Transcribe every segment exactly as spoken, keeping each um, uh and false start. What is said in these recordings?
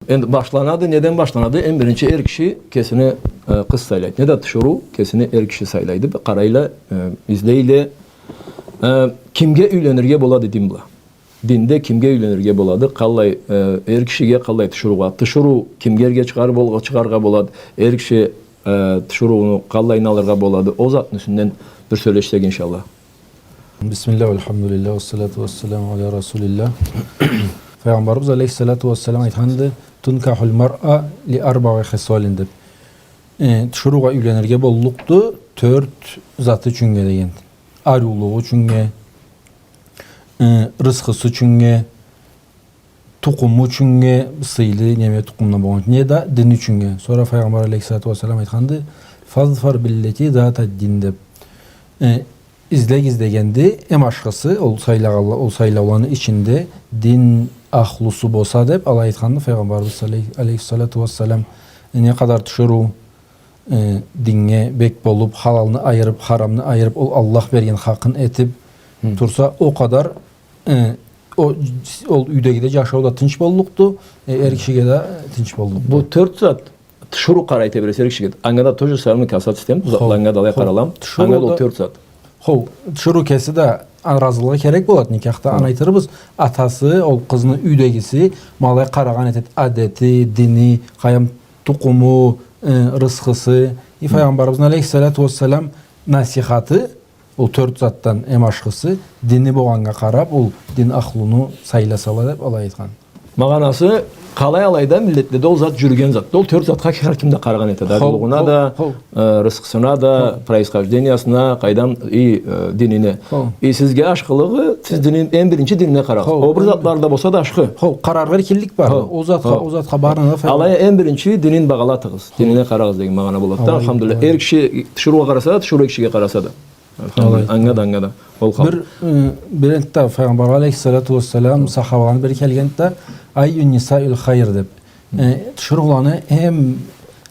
Энди башланады, неден башланады? Эм биринчи эр киши кесине, э, къыз сайлайды. Неда тиширыу кесине эр киши сайлайды. Къарайла, э, излейле, э, кимге юйленирге болады дин бла. Динде кимге юйленирге болады? Къаллай, э, эр кишиге, къаллай тиширыугъа? Тиширыу кимге эрге чыгъар бол-, чыгъаргъа болады? Эр киши, э, тиширыуну къаллайын алыргъа болады? Ол затны юсюнден бир сёлешсек, иншаллах. بسم الله والحمد لله والصلاة والسلام على رسول الله. Файгъамбарыбыз алейхиссалату уассалам айтханды: «تنكح المرأة لأربع خصال» деп. Э, тиширыугъа юйленирге боллукъду тёрт заты ючюннге деген. Ариулугъу ючюннге, э, рысхысы ючюннге, тукъуму ючюннге, сыйлы неме тукъумдан болгъан, неда дини ючюннге. Сора Файгъамбар алейхиссалату уассалам айтханды: «فاظفر بالتي ذات الدين» деп. Э, излегиз дегенди, эм ашхысы, ол сайлагъанла-, ол сайлауланы ичинде дин ахлусу болса деп, алай айтханды Файгъамбарыбыз алей-, алейхиссалату уассалам. Э, не къадар тиширыу, э, диннге бек болуп, халалны айырып, харамны айырып, ол Аллах берген хакъын этип турса, ол къадар, э, о, ол юйдегиде жашау да тынч боллукъду, э, эр кишиге да тынч боллукъду. Бу тёрт зат тиширыу къарай тебресе эр кишиге. Анга да то же самое касаться этеме, бу затла анга да алай къаралады. Анга да ол тёрт зат. Хо, тиширыу кеси да, а, ыразылыгъы керек болады, никяхда, аны айтырбыз. Атасы, ол къызны юйдегиси, ма алай къарагъан этеди, адети, дини, къайдам, тукъуму, э, рысхысы. И Файгъамбарыбызны алейхиссалату уассалам насихаты, ол тёрт затдан эм ашхысы, дини болгъаннга къарап, ол дин ахлуну сайласала деп алай айтхан. Магъанасы, къалай алайда миллетледе ол зат жюрюген зат. Ол тёрт затха хар ким да къарагъан этеди. Ариулугъуна да, э, рысхысына да, происхождениясына, къайдам, и, э, динине. И сизге ашхылыгъы, сиз динин, эм биринчи динине къарагъыз. Ол бир затлада болса да ашхы. Хо, къараргъа эркинлик бар. Ол затха, ол затха барына да файда. Алай а эм биринчи динин багъалатыгъыз. Динине къарагъыз деген магъана болады да, алхамдулиллях. Эр киши тиширыугъа къараса да, тиширыу эр кишиге къараса да. Алхамдулиллях. Алай. Анга да, анга да. Ол хал. Бир, э, бир энтда Файгъамбар алейхиссалату уассалам сахабаланы бири келгенди да: «أي النساء خير» деп. Э, тиширыуланы эм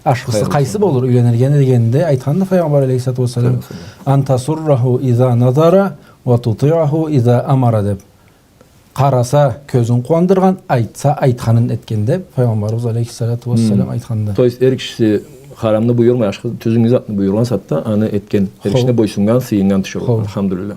ашхысы къайсы болур юйленирге дегенде, айтханды Файгъамбар алейхиссалату уассалам: «أن تسره إذا نظر وتطيعه إذا أمر» деп. Къараса, кёзюн къууандыргъан, айтса, айтханын этген деп Файгъамбарыбыз алейхиссалату уассалам айтханды. То есть, эр кишиси харамны буюрмай, ашхы, тюзюн затны буюргъан сагъатда аны этген, эр кишине бойсуннган, сыйыннган тиширыу. Алхамдулиллях.